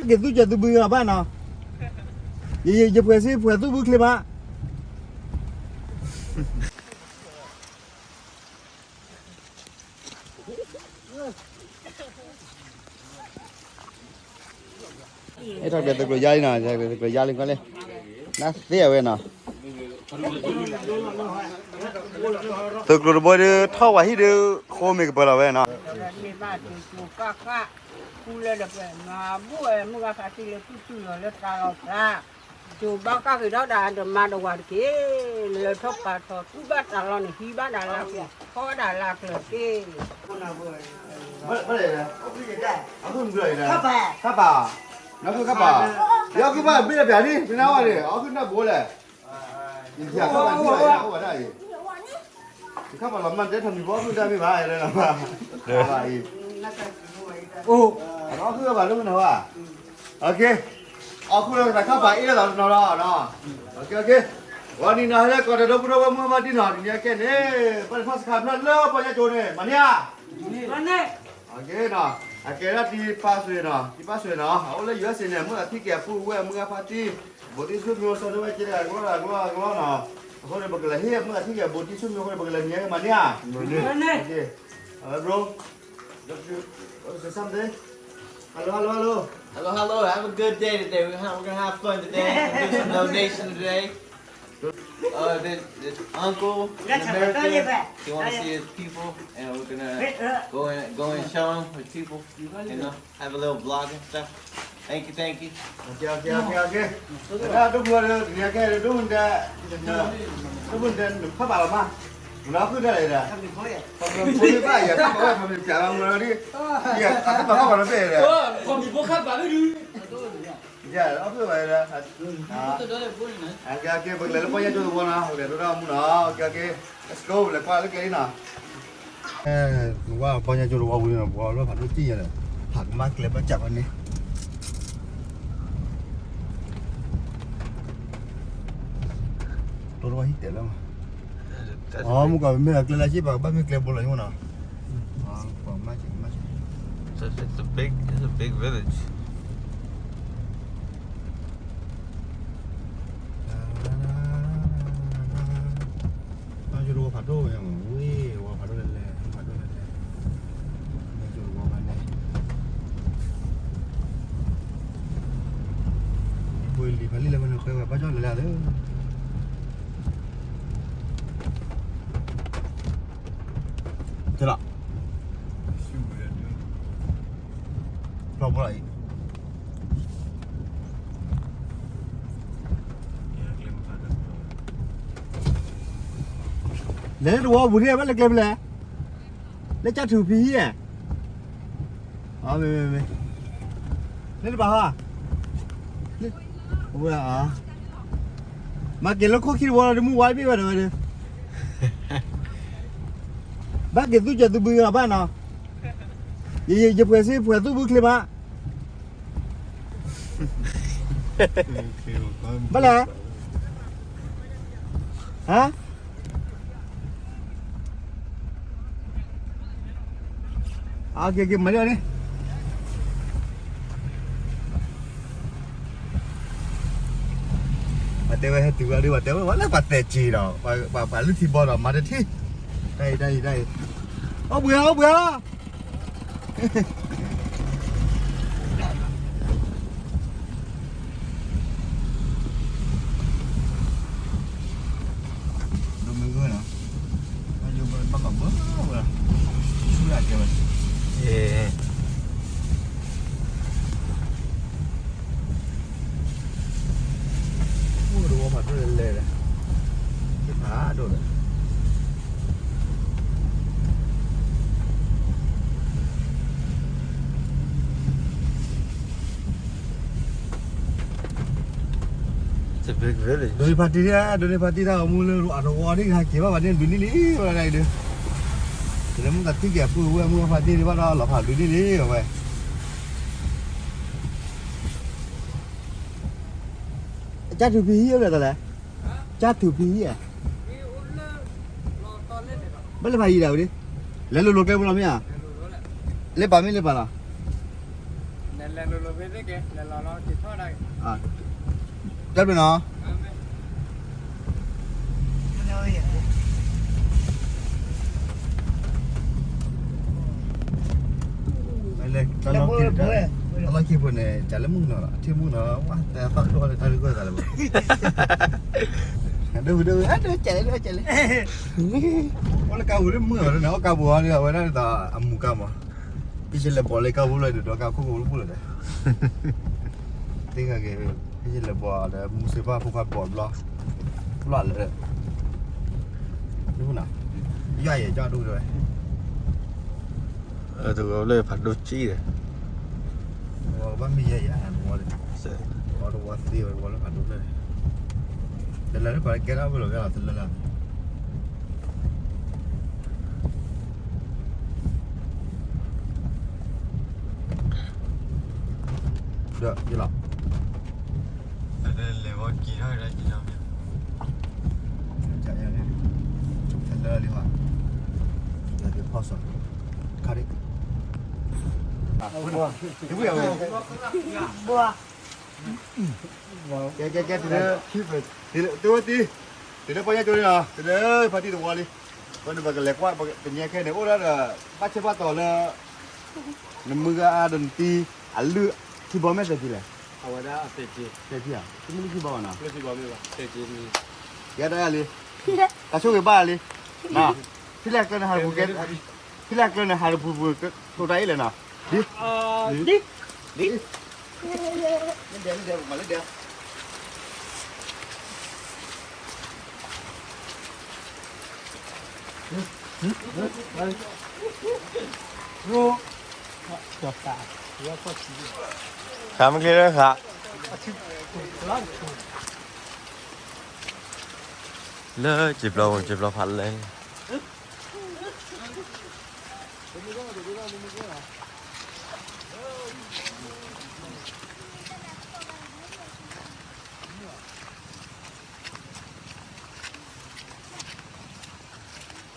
က့ၤသူကၢၤသူဘုဂၤဘၣ်နီၤ, ယယယပှဲၤစ့ပှဲၤသူၣ်ဘုချ့မး, အဲၣ်ထီၣ်ကျဲသုးကျိၤယါလံနီၤ, ကျဲသုးကျိၤယါလံကွၢ်လံ, နသ့အဝဲနီၤ, သုးကျိၤတဘိဒုး ထီၣ်ဝၤဟံၣ်ဒုး ဃိမ့ၢ်ကပၢၤလီၤဝဲနီၤ, န့ၢ်ဘၣ်ကၠိကၢ်ဃၣ်, ကူလဲဒီးပှဲၤမၤဘူၣ်ဝဲမုၢ်ဂၤဖးတံၢ်လၢသူၣ်တုၤလီၤလၢသးလီၤသး, ကၠိဘၣ်ဃၣ်က့ၤဒီးတၢ်တမၤတဝၤတက့ၢ်, လၢထီၣ်ပာ်ထီၣ်တူၢ်ဘၣ်တၢ်လီၢ်န့ၣ် ဟံးဘၣ်တၢ်လၢကျၢၤ ဖီဘၣ်တၢ်လၢကျၢၤတက့ၢ်. ခါပာ်, နီၢ်ခုခါပာ်, ယအီၣ်ခုဘၣ်ဘ့ၣ်လၢပျၢ်န့ၣ် ပနၢ်ဝဲန့ၣ် အီၣ်ခုနၢ်ဘိလဲၣ်, ယခါပာ်ဒ်လဲၣ် အီၣ်ဝဲဒၣ်အံၤ, ယခါပာ်လီၤမၢ်တဲထီၣ်မံၤဘီမုၢ်တၢ်မ့ၢ်ဘၣ်လဲၣ်, အံၤ, အိၣ်, အီၣ်ခုဘၣ်လၢမနုၤဘၣ်, အီၣ်ခုလၢတၢ်ခါပာ်အ့ၣ်လၢသးတနီၤလီၤ, ဂီၤနံၤနီၤ ဟဲလၢကီၢ်တၢ်ဒိပူၤဒီးဝဲမုၢ်ဘၣ်တံၢ်နီၤ တနံၤအကဲန့ၣ် ပှၤတဖၣ်စခါဖျၢၣ်လၢပီညါကၠိန့ၣ် မၤန့ၢ်ဧါ, အကဲနီၤ, အကဲဒၣ်တံၤပၢ်စွ့ၤနီၤ တံၤပၢ်စွ့ၤနီၤ အအိၣ်လၢ ယူၢ်အ့ၣ်စ့ န့ၣ် မုၢ်သးထံၣ်က့ၤအပုၢ်ဝဲၢ်မုၢ်ဂၤဖါတံၢ်, ဘူးတံၢ်ဆူၣ်မံၤအိၣ်ဆီဒၣ်ဝဲကဲတဂၤကလီတဂၤကလီတဂၤကလီနီၤ, အဃိန့ၣ် ပကလဲၤဟ့ၣ်မုၢ်သးထံၣ်က့ၤဘူးတံၢ်ဆူၣ်မံၤအဃိန့ၣ် ပကလဲၤနံၤက့ၤမၤန့ၢ်ဧါ, အဝဲ bro, say something, hello hello hello, hello hello, have a good day today, we're gonna have fun today, do some donation today. Uh, this, this uncle in America, he want to see his people, and we're gonna go and go and show him his people. You know, have a little vlog and stuff. Thank you, thank you. Okay, okay, okay, okay. ဒ်ဒိၣ်မူဒီး နကဲဒိၣ်မူဒီး ဒိၣ်မူဒီး နဖးဘၣ်လီၤမး, နဖးဘၣ်လီၤ, ဖးဘၣ်လီၤမး, ယဖးဘၣ်လီၤမး, ယဖးဘၣ်လီၤမး, ယဖးဘၣ်လီၤမး, ယဖးဘၣ်လီၤမး, ပကလဲၤလၢပီညါကၠိသဝီနီၤ, ပကလဲၤဒိၣ်ထီၣ်မူနီၤ, okay, okay, let's go, ပလဲၤကွၢ်လၢကျဲလံနီၤ, နဝဲပီညါကၠိသဝီပူၤန့ၣ် ပှၤလၢဖးဒိၣ်တံၢ်ယဲလဲၣ်, ဖးကမၣ်ကျဲဘၣ်စးဖးန့ၣ်, တိၢ်တဝီဟံၣ်တဲာ်လၢမး, အမုၢ်ကီၢ်မ့ၢ်ကျဲလၢစ့ၢ်ပှၤကဘၣ်မ့ၢ်ကျဲဘိလီၤညိနီၤ, It's a big, it's a big village. ယိၤတဝီဖးဒိၣ်ဝဲမး, ဝ့ၢ်ဝီဖးဒိၣ်လဲၣ်လဲၣ်, ဖးဒိၣ်လဲၣ်လဲၣ်, ယိၤတဝီဖးန့ၣ်, ဘိလံၤဖးလံာ်လၢမနုၤဃဲဝဲဘၣ်ကၠီၣ်လဲၤလၢ်လၢ ကဲလီၤ, ဖျီဖိလီၤအံၤ, လဲၤလၢတဝီပူၤန့ၣ် ဘၣ်လၢကျဲဖဲလဲၣ်, လၢကၠၢ်ထူၣ်ဖံဟံၣ်ဧါ, မ့ၢ်မ့ၢ်မ့ၢ်, လၢတဘၣ်ဟီ, ဝဲ, မၤက့ၤလၢခိၣ်ခံတဝီလီၤ တမုၢ်ဝါတဘ့ၣ်ဝဲဒီးဝဲဒီး, ဘၣ်က့ၤသူၣ်ကၢၤသူဘုဂၤဘၣ်နီၤ, ယယပှဲၤစ့ပှဲၤသူၣ်ဘုချ့မး, ဘၣ်လဲၣ်, ဟါ က့ၤက့ၤမၤလၢအီၤန့ၣ်, ပှၤတဲဝဲဟဲတုၤဝဲဒီး ပှၤတဲဝဲလၢပှၤသဲးစ့ဒီး ပှၤလုၢ်ထံဘီဒီး မၤတထံၣ်, တၢ်အံၤ တၢ်အံၤ တၢ်အံၤ, အိၣ်ဘှံး အိၣ်ဘှံး, ဒိမ့ၢ်ဂ့ၤနီၤ, ဘၣ်ကဘၢဝဲ, ဆူၣ်ဒၣ်ကဲဝဲ, အိၣ်ဒီးဝဲဖးဒိၣ်လဲၣ်လဲၣ်, ဖးဒိၣ်ဒီး It's a big village. ဒိးန့ၢ်ဖါတံၢ်, ဒိးန့ၢ်ဖါတံၢ်ဒ်ဒိးန့ၢ်ဖါတံၢ်တၢ်အမူလၢအတဝီဒ်ဟဲက့ၤဘၣ်ဘၣ်န့ၣ် ဒုးန့ၢ်လံ, ဝဲဒၣ်အံၤဒီး, တလဲၤမုၢ်သးထံၣ်က့ၤအပုၢ်ဝဲၢ်မုၢ်ဖါတံၢ်ဒ်ဘၣ်ဒီးလီၤဖးဒုးန့ၢ်လံ, အဝဲ ကၠၢ်ထူၣ်ဖံဟံၣ်အိၣ်လဲၣ်တလဲၣ်, ကၠၢ်ထူၣ်ဖံဟံၣ်ဧါ, ဘၣ်လၢဖးယံၤဒၣ်ဝဲဒၣ်, လဲၤလိၤလိၤကျဲပူၤလီၤမ့ၢ်ဧါ, လ့ပာ်မ့ၢ်လ့ပာ်လီၤ, တၢ်ဘျုးနီၤ, တၢ်လီၢ်ခံဖိန့ၣ် ကးလၢမုၢ်နီၤလီၤ, ထံမုၢ်နီၤလီၤ, ဝဲတၢ်သီတခီလၢတၢ်ဂိၢ်သးလၢၤဘၣ်, ဒိၣ်ဒိၣ် ဒိၣ်ကဲးလဲၣ် ဒိၣ်ကဲးလဲၣ်, အိၣ်လၢကါပူၤလၢမုၢ်အီၤလၢန့ၣ် အိၣ်ကါပူၤအီၤဒီး အဝဲဒၣ်ဒ်သိးအမူၤကါမး, ပယလဲၤဘီးလၢကါပူၤလၢဒုးဒီးကါခိၣ်ကပူၤလၢပူၤလၢၤဒီး, သ့ၣ်ဂၤက့ၤ, ပယလဲၤဘီးဒီးမူစ့ၢ်ပှၢ်ဖိခွါဘီးဘျီ, ဘျီလၢ, ယွၤယဲၢ်ကၠီဒိၣ်ကတၢၢ်ဝဲ တဂီၤလၢဖးဒိၣ်ကံဒီး, ဝဲကဘၣ်မ့ၢ်ယဲၢ်ယဲၢ်, ဝဲတဝီသ့ဝဲတဝီလၢဖးဒိၣ်လၢ, တလၢတပှၤလၢကဲထီၣ်ဝဲလီၤကဲလီၤတလၢလၢ, ဒီးယလီၤ လဲၤဝဲက့ၤထီၣ်က့ၤဒီးက့ၤထီၣ်, လၢလံဟီ, ဒီးဖီၣ်စီၤ, ခါဒံး, ဘွါ, ကဲကဲကဲ, တုၤလၢ, တုၤဝဲတံၤ, တုၤလၢပှၤညါကၠိလံနီၤ, တုၤလၢဖါတံၢ်တဝီလံ, ဝဲန့ၣ်ပကလဲၤကွၢ်, ပညဲခဲန့ၣ် အိၣ်ဒၣ်ဒီး, ဘၣ်ဆၣ်ဘၣ်တီၤလၢ နမုၢ်ဂၤအါဒီးနတံၤ, အလုၢ်, ခံဘီမ့ၢ်သဲးက့ၤလဲၣ်, အဝဲဒၣ်သဲးက့ၤ, သဲးက့ၤဧါ, တမ့ၢ်လုၢ်ခံဘီဘၣ်နီၤ, လုၢ်ခံဘီမ့ၢ်ဘၣ်, သဲးက့ၤန့ၣ်, ယဲဒၣ်ယၤလံ, တၢ်ဆိၣ်ဂ့ၤဘၣ်လံ, ဖဲလဲၣ်ကျၢၢ်န့ၣ်ဟးတပူၤ, ဖဲလဲၣ်ကျၢၢ်န့ၣ်ဟးတပူၤပူၤ, တိၤတၢ်အံၤလဲၣ်နီၤ, ဒ်, ဒ်, ဒ်, မၤလၢဒဲ ဃးမ့ၢ်ချ့လၢဃး, လၢ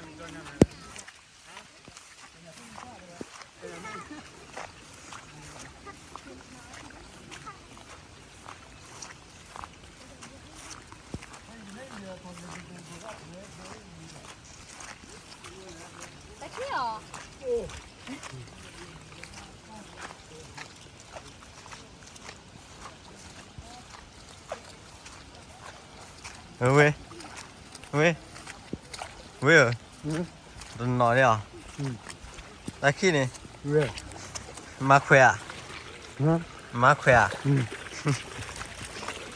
စံာ်ပျီပူၤ စံာ်ပျီဖးလဲၢ်န့ၣ် ဝ့ၢ်, ဝ့ၢ်, ဝ့ၢ်ဧၢ, တနီၤန့ၣ်အီၤ, တၢ်ခံၣ်န့ၣ်, မၤခွဲးဧါ, မၤခွဲးဧါ,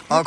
အီၣ်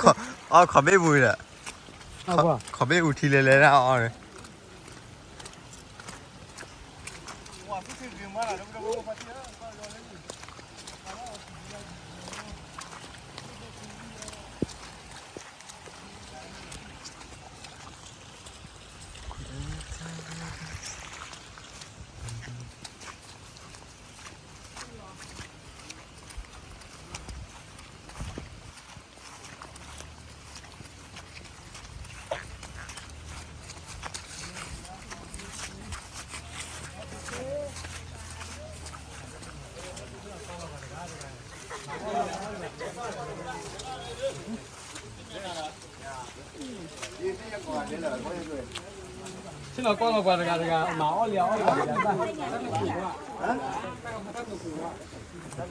ခီၣ်ဘ့ၣ်ပူၤဒီး, ခီၣ်ဘ့ၣ်ပူၤထံလဲၤလဲၤဒၣ်အီၣ်န့ၣ် ဆ့ၣ်နီၤကွၢ်လီၤပှၤတဂၤတဂၤ မၤအီၣ်လံအီၣ်လံ,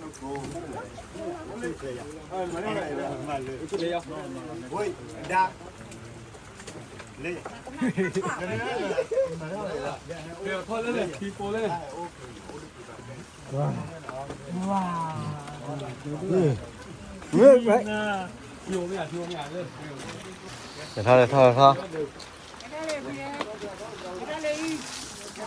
ထီၣ်ထီၣ်ထီၣ်ထီၣ်,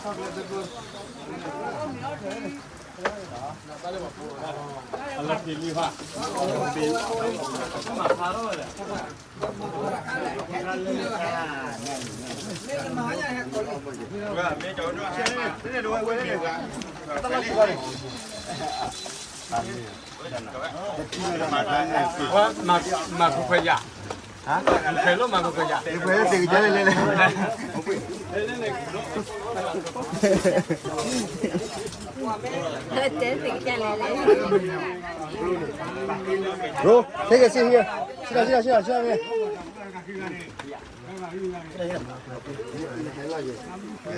မၤခွဲခွဲယၤ, ခွဲလိာ်မၤခွဲခွဲယၤ, ခွဲသ့ၣ်ကစၢ်လဲၣ်လဲၣ်လဲၣ်, တဲသ့ၣ်ကစၢ်လဲၣ်လဲၣ်, ဘိ take a seat here, sit down, sit down, sit down, sit down.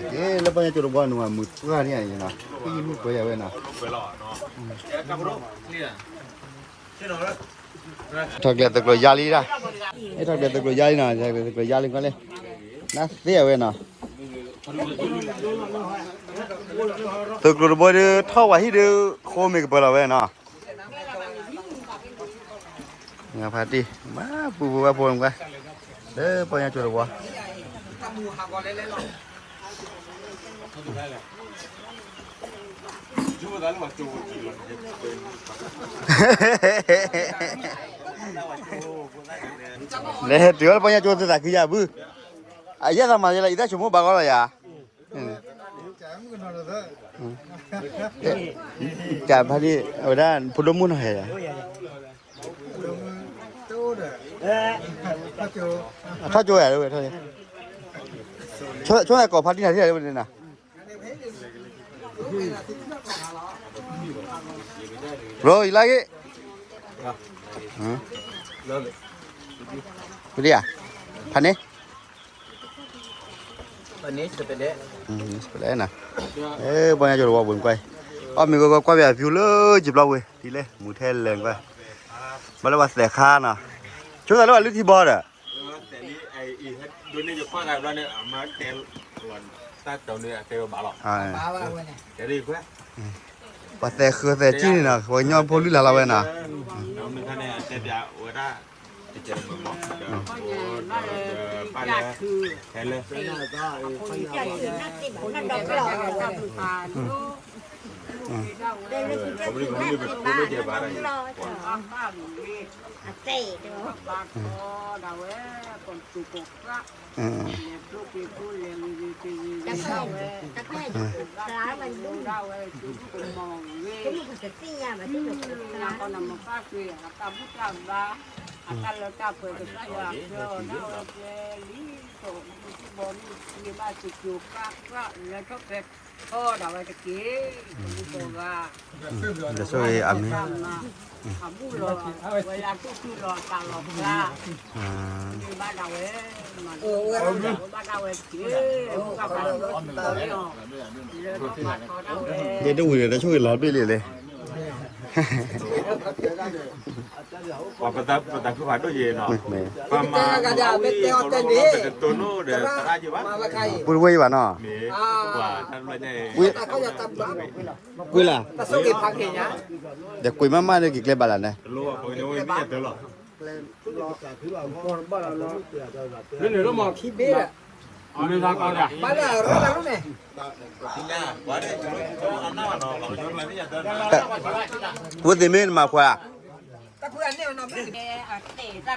လၢပှၤညါကၠိတဘီန့ၣ် မုၢ်ပှၢ်န့ၣ်နီၤ, ပယံၤမုၢ်ပှဲၤယၤဝဲနီၤ, ထီၣ်ကျဲၤသုးကျိၤယါလံဒၣ်, ထီၣ်ကျဲၤသုးကျိၤယါလံနီၤ, ကျဲၤသုးကျိၤယါလံကွၢ်လဲၣ်, နသ့အဝဲနီၤ, သုးကျိၤတဘီဒီး ထီၣ်ဝဲဟံၣ်ဒီး ဃိမ့ၢ်ကပၢၤလီၤဝဲနီၤ. ဖါတံၢ် ဘၣ်ပူၤပူၤဘၣ်ဖိကွၢ်, လၢပှၤညါကၠိတဝီ, လဲၤတုၤအီၤလၢပှၤညါကၠိသ့ၣ်သးခုယၤဘု, အယဲၢ်သးမၤယဲလီၤ အံၤသးဆိကမိၣ်ဘၣ်ဂီၢ်လီၤယၤ. ကဖါဒံ အဝဲဒၣ် ဖိဒိၣ်မုၣ်နီၤဟဲယၤ, အထီၣ်ကၠိယၤဝဲ, ဆိကမိၣ်ကိးဖါဒံနၤထံၣ်ဝဲန့ၣ်နီၤ, ရိယလၢက့, ဖါန့ၣ် ပှၤညါကၠိတဝီပူၤကွၢ်, အီၣ်မ့ၤဂီၤဂီၤကွၢ်ပယၤဖၠူလၢကၠံဘျီဝ့ၤ ဒ်လဲၣ် မူထဲလဲၤကွၢ်, ဘၣ်လၢပှၤသဲးခါနီၤ, ဆိသးလၢပှၤလုၢ်ထံဘီဒီး, ပှၤသဲးဃၢၤသဲးကံၣ်န့ၣ်နီၤ ပှၤကညီဖိလုၢ်လၢ်လီၤဝဲနီၤ. ဒီးဆိၣ်ဂ့ၤအမ့ၢ်, ယဲဒၣ်ဝံၤဒီး တၢ်ဆိၣ်ဂ့ၤလီၤဘ့ၣ်လံလဲၣ်. ပတၢ်ခုဖးဒိၣ်ယဲနီၤ, ပမၤဝံၤ ပတတိၢ်နီၣ်ဒီးသရၣ်ယဘၣ်, ပူတဝဲယဘၣ်နီၤ, ကွံာ်လၢ်, ဒီးကွံာ်မးမးန့ၣ်က့ၤကျဲဘၣ်လၢ်န့ၣ်, လၢန့ၣ်လီၤမး, မ့ၢ်သးကီးဒၣ်, ဝဲသ့ၣ်မ့ၢ်နမၤခွါ, တၢ်တဂီၤညါအံၤဒီး ဟဲ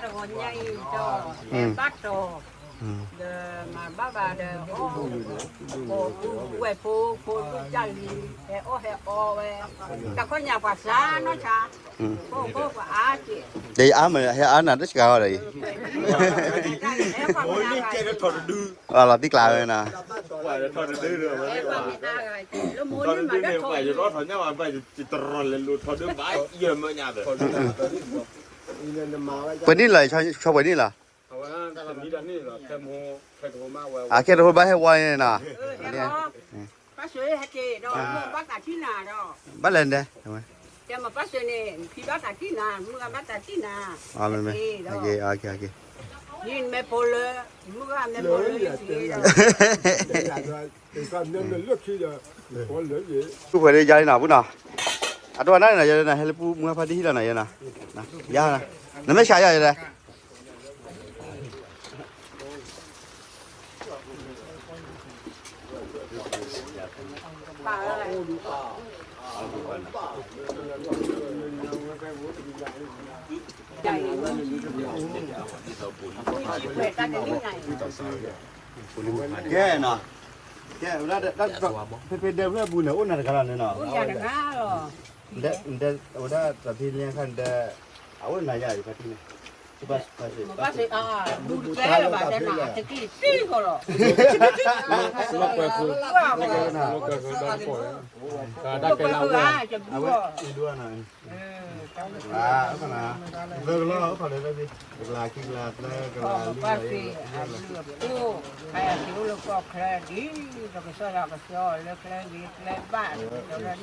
ဘၣ်တီၤ, ဒီးမၤဘၣ်ဘၣ်ဒီး အီၣ်, ကိးဝဲၢ်ဖိ ဖိဒိၣ်ကၢ်လံၤ ဟဲအီၣ်ဟဲအီဝဲ, တၢ်ခီညၣ်ပှၤစၢ်နီၢ်ဆါ, ဖိဖိပှၤအါက့ၤ, ဒီးယအါမး ဟဲအါနၤတစှၤအီၤဒီးအံၤ, လီၤတံၢ်ကျါဝဲနီၤ, ပှဲၤနံၣ်လီၤ ဆီပှဲၤနံၣ်လီၤ, အခဲတဟိဘၣ်ဟဲဝါန့ၣ်နီၤ, ဘၣ်လဲၣ်န့ၣ်, မ့ၢ်ဖိလၢ, မ့ၢ်ဖိလၢ, ပှဲၤလၢယါလံနီၤ ပူၤနီၤ, အတဝဲနၤန့ၣ်နီၤ ယဲဒၣ်နၤဟဲလၢပူမုၢ်ဖါတံၢ်ဟံၣ်လီၤနီၤ ယဲနီၤ, ယါ, နမ့ၢ်ဆါယါယဲဒၣ် ကဲနီၤ, ကဲ ဝဲဒၣ် ဖဲဖဲဒဲဖျၢၣ်အပူၤန့ၣ် အိၣ်နၤတဂၤလီၤန့ၣ်နီၤ, ဝဲဒၣ်တၢ်ဖဲလၢခါန့ၣ်ဒီး အအိၣ်နၤယၤအံၤဖါတံၢ်န့ၣ်, ဘၣ်ဘုကဲလၢၤဘၣ်တဲနၤ တက့ၢ်သံဃီလီၤ, တၢ်ကဲလၢအဝဲ တဘုအီၤ သၢကလီၢ် အိၣ်ခီလၢ ကလၤခံကလၤသၢကလၤ ပှၤဘၣ်သ့ၣ်အဘျုးအဖှိၣ်, ခါယၤက့ၤအိၣ်လၢကီၢ်ချၢဒ်သိး ကစၢ်ယွၤကဆှၢအီၤလၢကျဲဂ့ၤကျဲဘၣ်, ဒီး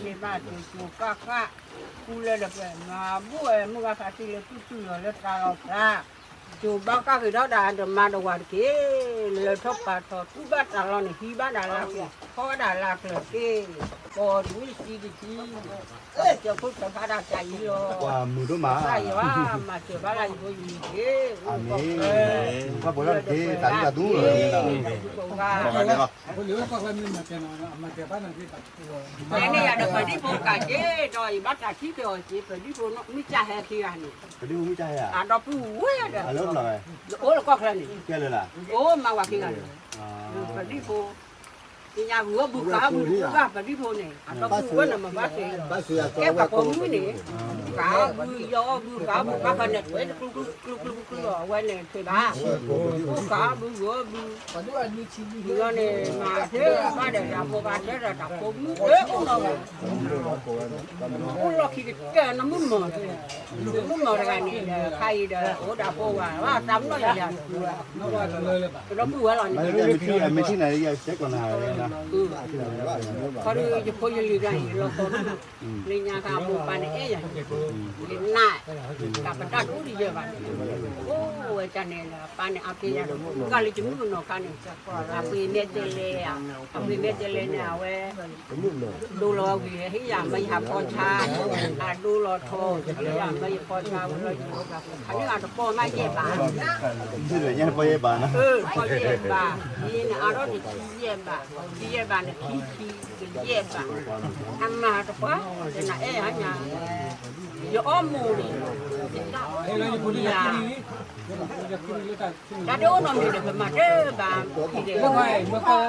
န့ၢ်ဘၣ်ကၠိကၠိဃၣ်ဃၣ်, ဃူလၢဒီးပမၤဘူၣ်ဝဲမုၢ်ဂၤဖါတံၢ်လၢတူၢ်တူၢ်လီၤလၢသးလီၤသး, ကၠိဘၣ်ဃၣ်က့ၤဒီးဒၣ်ဒီးမၤဒီးဝၤတက့ၢ်, လၢထီၣ်ပာ်ထီၣ်တူၢ်ဘၣ်တၢ်လီၢ်န့ၣ် ဟံးဘၣ်ဒၣ်လၢက့ၤ ထီၣ်ဝဲဒၣ်လၢကျၢၤက့ၢ်, ပီၤတမ့ၢ်စံတထံ ကၠီဖိၣ်ထၢဖးဒၣ်ကၢ်အံၤလီၤ, ပှၤမုာ်ဒိၣ်မး, ကစၢ်ယွၤမၤစၢၤဘၣ်လၢယဖိယလံၤတက့ၢ်, အၤမ့ၣ်, ပှၤပိာ်ထီၣ်တက့ၢ် တၢ်ဒူတၢ်ဒူလီၤ, န့ၣ်လီၤ, န့ၣ်ယၤဒီးပဒံဖိကးက့ၤဒီး ယဘၣ်တၢ်ထံၣ်က့ၤအီၤက့ၤ ပဒံဖိမုၢ်ကၢ်ဟဲခံဂၤန့ၣ်, အဒီပုၢ်ဝဲၢ်ဒီး အိၣ်လၢကီၢ်ချၢန့ၣ်, အိၣ်မၤဝၤခံဂၤန့ၣ်, ပဒံဖိ သ့ၣ်ညါဂုၤအီၣ်ဘုခးအီၣ်ဘုတဂၤ ပဒံဖိန့ၣ် အဒီပုၢ်ဝဲၢ်န့ၣ်မၤဘၣ်သ့, ကဲပှၤပိာ်မုၣ်န့ၣ်, ခးအီၣ်ဘု ယီအီၣ်ဘု ခးအီၣ်ဘု ဘၣ်ဃးန့ၣ် ထွဲတကျူကျူကျူကျူကျူလီၤ အဝဲန့ၣ်ထွဲဘၣ်, အိၣ်ခးအီၣ်ဘုဂုၤအီၣ်ဘု, ယီန့ၣ် မၤထဲဘၣ်ဒီးတၢ်ဖိဘၣ်ထဲဒီးတၢ်ဖိမုၣ် အိၣ်လီၤဘၣ်, အိၣ်လီၢ်ခံကတၢၢ် နမုၢ်မီၢ်, မုၢ်မီၢ်တဂၤန့ၣ်ဒီး ခါအံၤဒီး အိၣ်ဒၣ်ဖိဝဲ ဘၣ်သးပနီၣ်ယၤယၤ ကဒီပုၢ်ဝဲလီၤန့ၣ်, မ့ၢ်ထံၣ်နၤ ယတဲကီးနၤ, ခီဒီးယဖိယလံၤတဂၤအံၤ လီၤကီးဒိၣ်, လၢညါခါအမိၢ်ပၢ်န့ၣ်အဲၣ်ယၤ, ယနာ်, တၢ်ပတၢ်တအိၣ်တယၢၤဘၣ်န့ၣ်, အိၣ်ဝဲကန့ၣ်ဒီး အပၢ်န့ၣ်အါက့ယၤဒီး မုၢ်ဂၤလၢယမုၣ်ကနီၤခါန့ၣ်, အပှ့ၤမဲာ်တဲးလဲး, အပှ့ၤမဲာ်တဲးလဲးန့ၣ် အဝဲ ဒိလီၤဝံၤ ဟ့ၣ်ယၤမ့ၢ်ယဟးဖီဆါ, အဒိလီၤထီ, ဟ့ၣ်ယၤမ့ၢ်ယဖီဆါဝံၤလီၤယံၤ, အန့ၣ်အတပီၢ်မးယဲၢ်ဘး, ယဲၢ်ဘး, ယဲၢ်ဘး, ယဲၢ်ဘးန့ၣ် ခံဆံ, ယဲၢ်ဘး, အမၤတပှၢ်, ယနၤအဲၣ်ဟါညါ, ယအီၣ်မိၢ်န့ၣ်, ယတၢ်အိၣ်မူလံဧါ တၢ်တအိၣ်နီတမံၤဒီး ပမၤတဘၣ်, ပ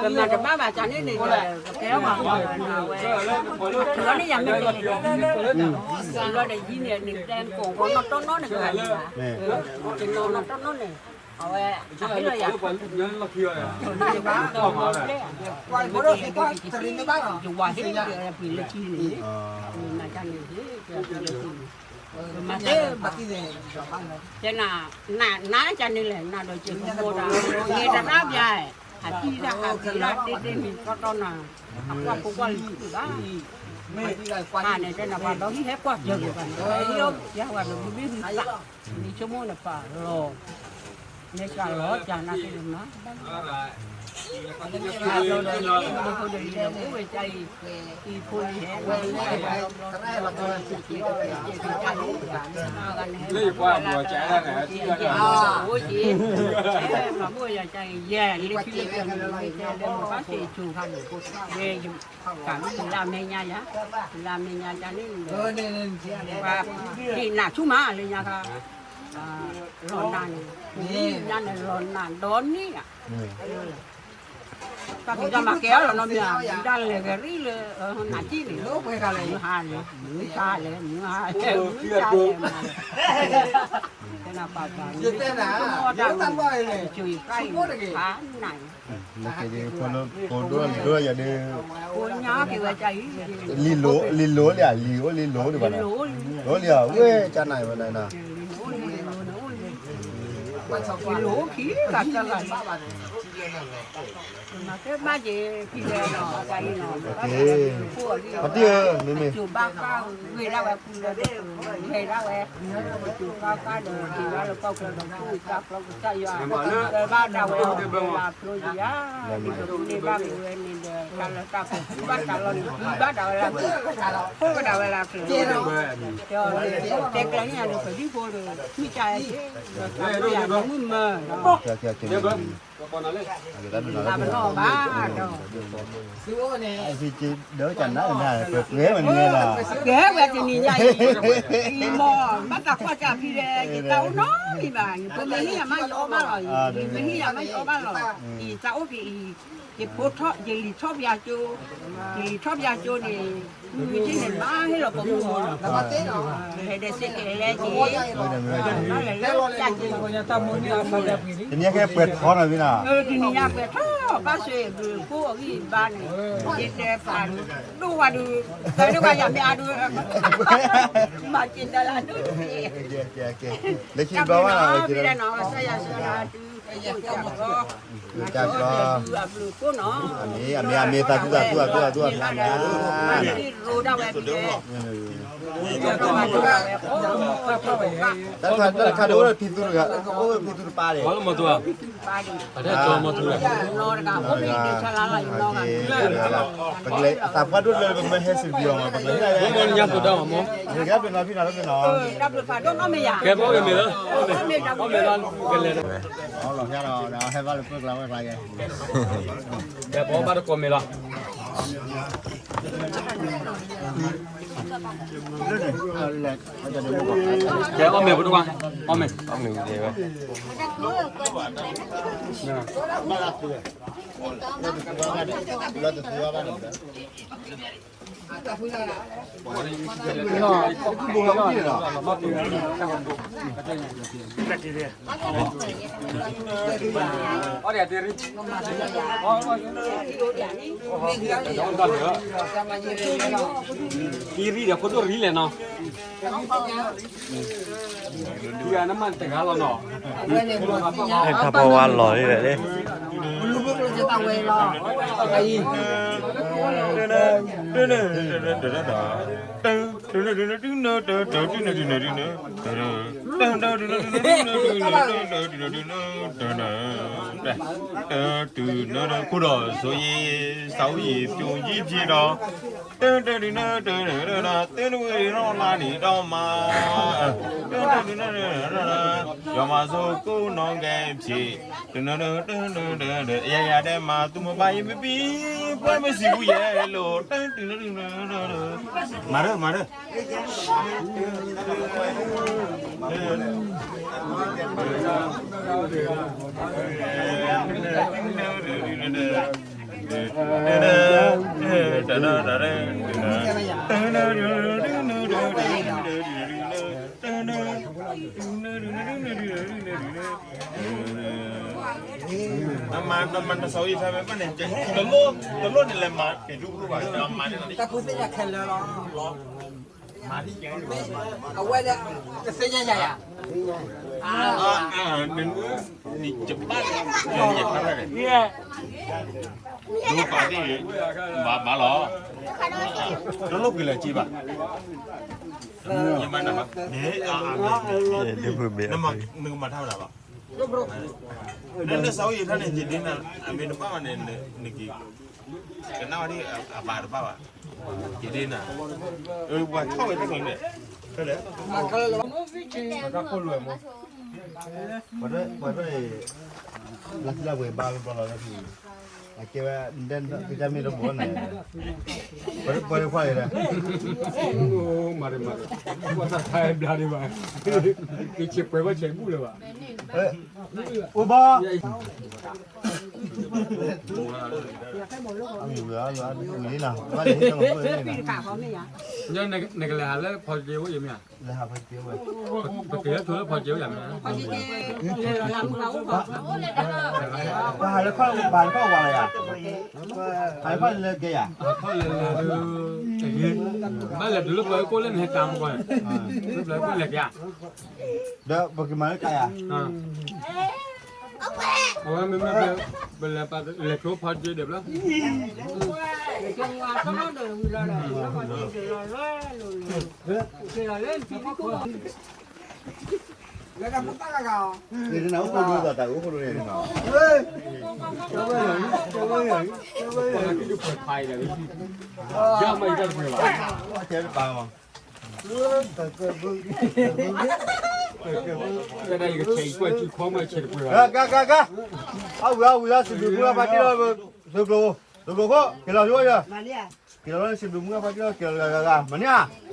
မၤတဘၣ်ဘၣ် ကန့ၣ်န့ၣ်ဒီး ပကဲထီၣ်ပှၤဂီၢ်လီၤန့ၣ် အဝဲ, လီၤန့ၣ်ယၤမ့ၢ်တဲ, လီၤဒီးယံၤန့ၣ် နတဲကိးနီၢ်တီနီၢ်န့ၣ် ကဘၣ်လံဘၣ်, ကနီၢ်နီၢ်တီနီၢ်န့ၣ်, အဝဲ, အဟ့ၣ်လီၤယၤ, ယဝၤဟ့ၣ်လီၤပှ့ၤလၢခံန့ၣ်, မၤတၢ်န့ၣ်, မၤတၢ်, တဲနၤ, နၤကန့ၣ်လဲၣ် နၤဒီးက့ၤကမိၢ်တၢ်, ကဲတရၣ်ပျါ, အတံၢ်တၢ်ဟးက့ၤတၢ်တ့တ့မံၤတီတီနၤ, အကွၢ်ဖိကွၢ်လံၤဘၣ်, န့ၣ်တဲနၤ ပှၤဒီဟံၣ်ဟဲကွၢ်စၢၤက့ၤဘၣ်န့ၣ်, ယၤဝဲဒီးဘုဘ့ၣ်ဘုသး, မ့ၢ်ဆိကမိၣ်န့ၣ်ပာ်လီၤ, မ့ၢ်စှၤလီၤကနၣ်က့ၤမး လၢယပှၤအမိၢ်ကဲဒၣ်န့ၣ်, မ့ၢ်မိၢ်ယၤကဲအံၤ ယဲၢ်လၢခံလၢကဲန့ၣ် မ့ၢ်တဲလၢမုၢ်ဘၣ်စ့ၣ်ကၠိၤခါန့ၣ်, ဝဲ, ကလၢအမဲာ်ညါယၤ, ကလၢအမဲာ်ညါကန့ၣ်, ပှၤဟ့ၣ်နၤဆူမးလၢညါခါ, လီၤနၤန့ၣ်, ညါန့ၣ်လီၤနၤဒီနံၣ်ဧါ တၢ်ဖံးတၢ်မၤကဲအီၤလီၤနီတမံၤဧါ, ဒၣ်လဲာ်ကရံၣ်လၢ, နၤကံၣ်န့ၣ်, မုၢ်ဟါလဲၣ်, မုၢ်ဟါလဲၣ်, မုၢ်ဟါလဲၣ်, မုၢ်ဟါလဲၣ်, ကၠိၤယၤကါအံၤ, ဖးနၤအံၤ, လၢက့ၤဒ်ဖိဒိၣ်လံၤဒိၣ်ယၤဒ်, ဖိညါက့ၤဝဲကါအံၤ, လံၤလိၤလံၤဧါ, လံၤအိၣ်လံၤလိၤဒံးဘၣ်န့ၣ်, လိၤလံၤဧါ, ဝဲကါနၤအံၤဝဲန့ၣ်, လံၤအိၣ်လံၤ, လံၤအိၣ်လံၤ, လံၤအိၣ်ခံဂၤသၢဂၤ, မၤကဲဘၣ်က့ၤ ဖံလၢနီၤ, ဖါတံၢ်ဧၢ, မ့မ့ၢ်, ကၠိဘၣ်ဃးဂ့ၤဒၣ်ဝဲ ဖုလၢဒိၣ်ကၠိဘၣ်ဃးဒီး က့ၤဘၣ်လၢကီၢ်ချၢဒီး ကစၢ်ယွၤ, ဘၣ်ဒၣ်ဝဲလၢအဖျိယံၤဧါ, မ့ၢ်ကန့ၢ်ဘၣ်က့ၤဝဲန့ၣ်ဒီး တၢ်လၢတၢ်ပီး ဘၣ်တၢ်လီၢ်န့ၣ် ဘၣ်ဒၣ်ဝဲလၢအဖျိ, ဖိကဒၣ်ဝဲလၢအဖျိ, တဲကျဲန့ၣ်ဒီး ပဒံဖိဒီး မ့ၢ်ကါယဲၢ်, ဒီးတၢ်လီၢ်ယၤ မုၢ်မၢဒီး ကဲကဲကဲ တၢ်ပနီၣ်ဘၣ်ဒီး သုအိၣ်န့ၣ် ဒၢကနၣ်နၤ ပှဲၤပှဲၤဝဲန့ၣ်လီၤ ကဲဝဲတနံၤညါအံၤ အံၤမ့ၢ် ဘၣ်သးကွၢ်ကၢ်ဖံးလဲၣ် ယတၢ်အိၣ်နီတမံၤဘၣ် ယဖိမ့ၢ်ဟ့ၣ်ယၤမးယအီၣ်ဘၣ်လီၤ ယမ့ၢ်ဟ့ၣ်ယၤမးယအီၣ်ဘၣ်လီၤ ယတၢ်အိၣ်က့ၤအံၤ ယဖိထီၣ် ယလံၤထီၣ်ပယၤကၠိ ယလံၤထီၣ်ပယၤကၠိန့ၣ် မုၢ်မုၢ်က့န့ၣ် မၤဟ့ၣ်လီၤပိာ်မုၣ်မး ဟဲဒဲးစ့ကဲလဲၣ်က့ၤ လၢယၤက့ၤ တနံၤညါကဲပှဲၤထီနီၤ တနံၤညါပှဲၤထီ ဘၣ်ဆိၣ်ဘျုးကိၣ်အဂံၢ်ဘါန့ၣ် ယတဲဖးဒိၣ်ဝဲဒုး တဲဒိၣ်ဝဲယၤမ့ၢ်အါဒုး မၤက့ၤတၢ်လၢဒိၣ်ဒိၣ်က့ၤ လၢခံဘျီဝဲ တၢ်ဘျုးနီၤ ကစၢ်ယွၤဆိၣ်ဂ့ၤ တၢ်ဘျုး အဘျုးကိၣ်နီၤ အမ့ၢ် အမ့ၢ် အမ့ၢ် သးဒူသးဒူသးဒူသးဒူ ရိဒၣ်ဝဲဖဲ တၢ်တခါဒိၣ်ဝဲဖံသူတဂၤ အိၣ်ဝဲဖံသူတပၢ်န့ၣ် မီၤသူဧါ အတၢ်ကၠီမီၤသူဧါ နီတဂၤ အိၣ်ဖဲအံၤဒ့ဆါလါလီၤ ယနီတဂၤ ပကလဲၤ သးပှၢ်ဒိၣ်လၢပမ့ၢ်ဟဲစံးဘျီၤမး ပကလဲၤ မီၤညါသူတၢ်မး တၢ်ဘျုးဖးဒိၣ်နီတမံၤယၤ ကဲပီၣ်ကမ့ၢ်လၢ အီၣ်မ့ၢ်လီၤ ကလဲၤ အီၣ်လီၤဖျါဒီး ဟဲဘၣ်လၢပၢၢ်ကျါဝဲကျါယဲ ကဲပီၣ်ဘၣ်တကိးမ့ၢ်လီၤ ကဲအီၣ်မ့ၢ်ပတကွၢ် အီၣ်မ့ၢ် အီၣ်မ့ၢ်ဝံၤကဲဝဲ သံရံၣ်ဒီး ခိၣ်ဒိၣ်ရံၣ်လဲၣ်နီၤ ဒီးနမ့ၢ်တဂၤလီၤနီၤ ဟဲထီၣ်ဖီဝါလီၤလံဒီး ခိၣ်ဒီး စိယ့ သးဝံၣ်ယ့ၤ ပျိယ့ၤက့ၤဒီး တၢ်တၢ်တၢ်တၢ်တၢ်တၢ်တၢ် တၢ်တဝဲထီၣ်လါန့ၣ်ဒီးမး တၢ်တၢ်တၢ်တၢ်တၢ်တၢ် ယွၤမၤစိကိးနီၢ်ကဲဖျ့ တၢ်တၢ်တၢ်တၢ်တၢ် ယၤယၤဒဲးမၤသူမၤဘၣ်ယမ့ၢ်ပံ ပှဲၤမ့ၢ်စံးပူၤယဲၢ်လိၤ တၢ်တၢ်တၢ်တၢ်တၢ် မၤရၢ မၤရၢ နမၤနမၤနစီၤအံၤဖဲမ့ၢ်ဘၣ်န့ၣ် တလိၣ်တလိၣ်န့ၣ်လဲၤမၤကဲၤဒူၣ်ဘၣ် နမၤန့ၣ် တၢ်ဖိသ့ၣ်ညါခဲလၢာ်လီၤ အဝဲဒၣ် ကသ့ၣ်ညါယၤယၤ န နကဘၣ် နယဲၢ်ဖးရၣ်န့ၣ် ဒိပာ်သ့ၣ် ဘၣ်ဘၣ်လီၤ တလိၣ်က့ၤလၢက့ၤဘၣ် ယမၤနၤဘၣ် နမၤ နကမၤထါဝဲဒၣ်ဘၣ် နနစီၤအံၤထါန့ၣ် ယဒ့နၤ အမ့ၢ်တဘၣ်ဘၣ်န့ၣ် နက့ၤ ကနၣ်ဝဲဒၣ်အဘၣ်တဘၣ်ဘၣ် ယဒ့နၤ ပှၤထီၣ်ဝဲတၢ်ကျိၤန့ၣ် ဖဲလဲၣ် ပှၤထီၣ် ပှၤထီၣ်အံၤ လၢသံလၢဝဲဘါဘျီလီၤလၢဖံ အကဲဝဲ ဒဲကစၢ်မ့ၢ်တဘီန့ၣ် ပှၤထီၣ်ခွါအံၤဒီး မၤရမၤရ ပှၤသးခါဘျါဒံးဘၣ် ကဆဲးပှဲၤဘၣ်ဆဲးဘူၣ်လၢၤဘၣ် အိၣ်ဘၣ် အမံၤဝဲအလီၤအဒုးလံနၤ ဘၣ်လံဟ့ၣ်တၢ်လီၤပှဲၤလံနၤ နကလဲၤဟးလၢဖီက့ၤအိၣ်ယမ့ၢ်ဧါ လဲၤဟးဖီက့ၤအိၣ်ဝဲ ပကလဲၤထူလၢဖီက့ၤအိၣ်ယမ့ၢ်ဧါ ပဟးလၢခီၣ်ဘၣ်လၢခီၣ်ဝါလီၤယၤ ဟးလၢခီၣ်လၢကဲယၤ ခီၣ်လၢလၢ ဘၣ်လဲၤတုၤလၢပှၤကိၣ်လၢနဟဲတၢ်မကွၢ် လၢပှၤကိၣ်လဲၤကဲ ဒီးပကမၤလၢကါယၤ အဝဲမ့မ့ၢ် ပလဲၤပလဲၤကျိဖီက့ၤဒီးဘျီ လၢကပတၢ်ဂၤဂၤအီၤ လၢနအိၣ်ခိၣ်ဒိသးတၢ်အိၣ်ခိၣ်ဒိန့ၣ်နီၤ ကဲပာ်မး လၢတၢ်ကဘုး ကါ ကါ ကါ, အဝံၤ အဝံၤလီၤ စံးဘျုးမုၢ်ဂၢ်ဖါတံၢ်လီၤ, သုးကျိၤ, သုးကျိၤခိၣ် က့ၤလီၤဒိၣ်ယၤ, က့ၤလီၤလၢစံးဘျုးမုၢ်ဂၢ်ဖါတံၢ်လီၤ, က့ၤလီၤဂၤဂၤဂၤ, မၤန့ၢ်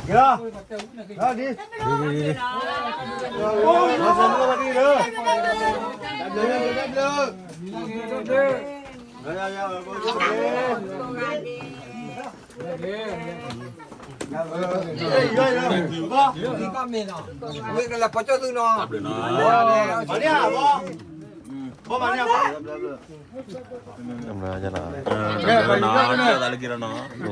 ဧါ, က့ၤလီၤ, လီၤဒ်, မၤစံးဘျုးမုၢ်ဂၢ်ဖါတံၢ်လီၤ, ဝဲကလၢပှၤကၠီၣ်သူနီၤ, မၤန့ၢ်ဧါ, ဘီမၤန့ၢ်ဧါ, ဘီ, က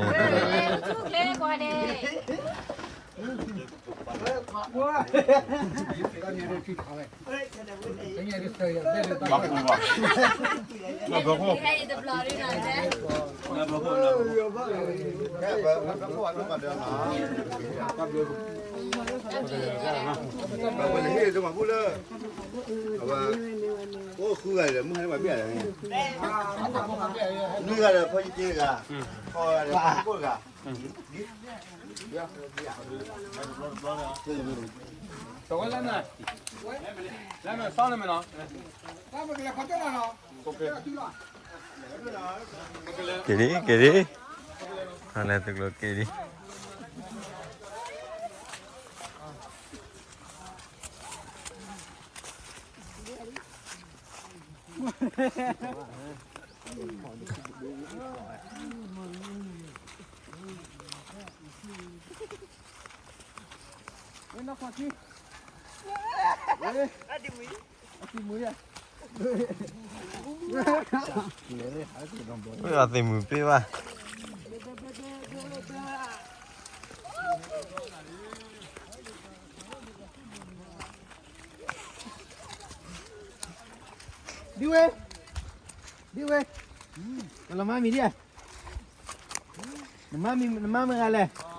ဲ, ကဲ, ကဲ, ဝဲလၢဟ့ၣ်တမၤဘူၣ်လၢ, အဝဲ, အိၣ်ဃုဂၤဒီး မုၢ်ဟါန့ၣ်ပှၤဘၣ်လဲၣ်, နွံဂၤဒီးဖီယက့တဂၤ, ဃိးဂၤဒီးဖီကိၣ်တဂၤ, တဝဲလၢန, လၢနစီလၢမ့ၢ်နီၤ, က့ၤဒံး က့ၤဒံး, ဟါလဲသုးကျိၤက့ၤဒံး. အသ့ၣ်မုၢ်ပ့ၢ်ဘၣ်. ဒ်ဝဲ, ဒ်ဝဲ, နလီၤမါမံၤဒ်ဧါ, နမါမံၤ နမါမ့ၢ်ဂၤလဲၣ်.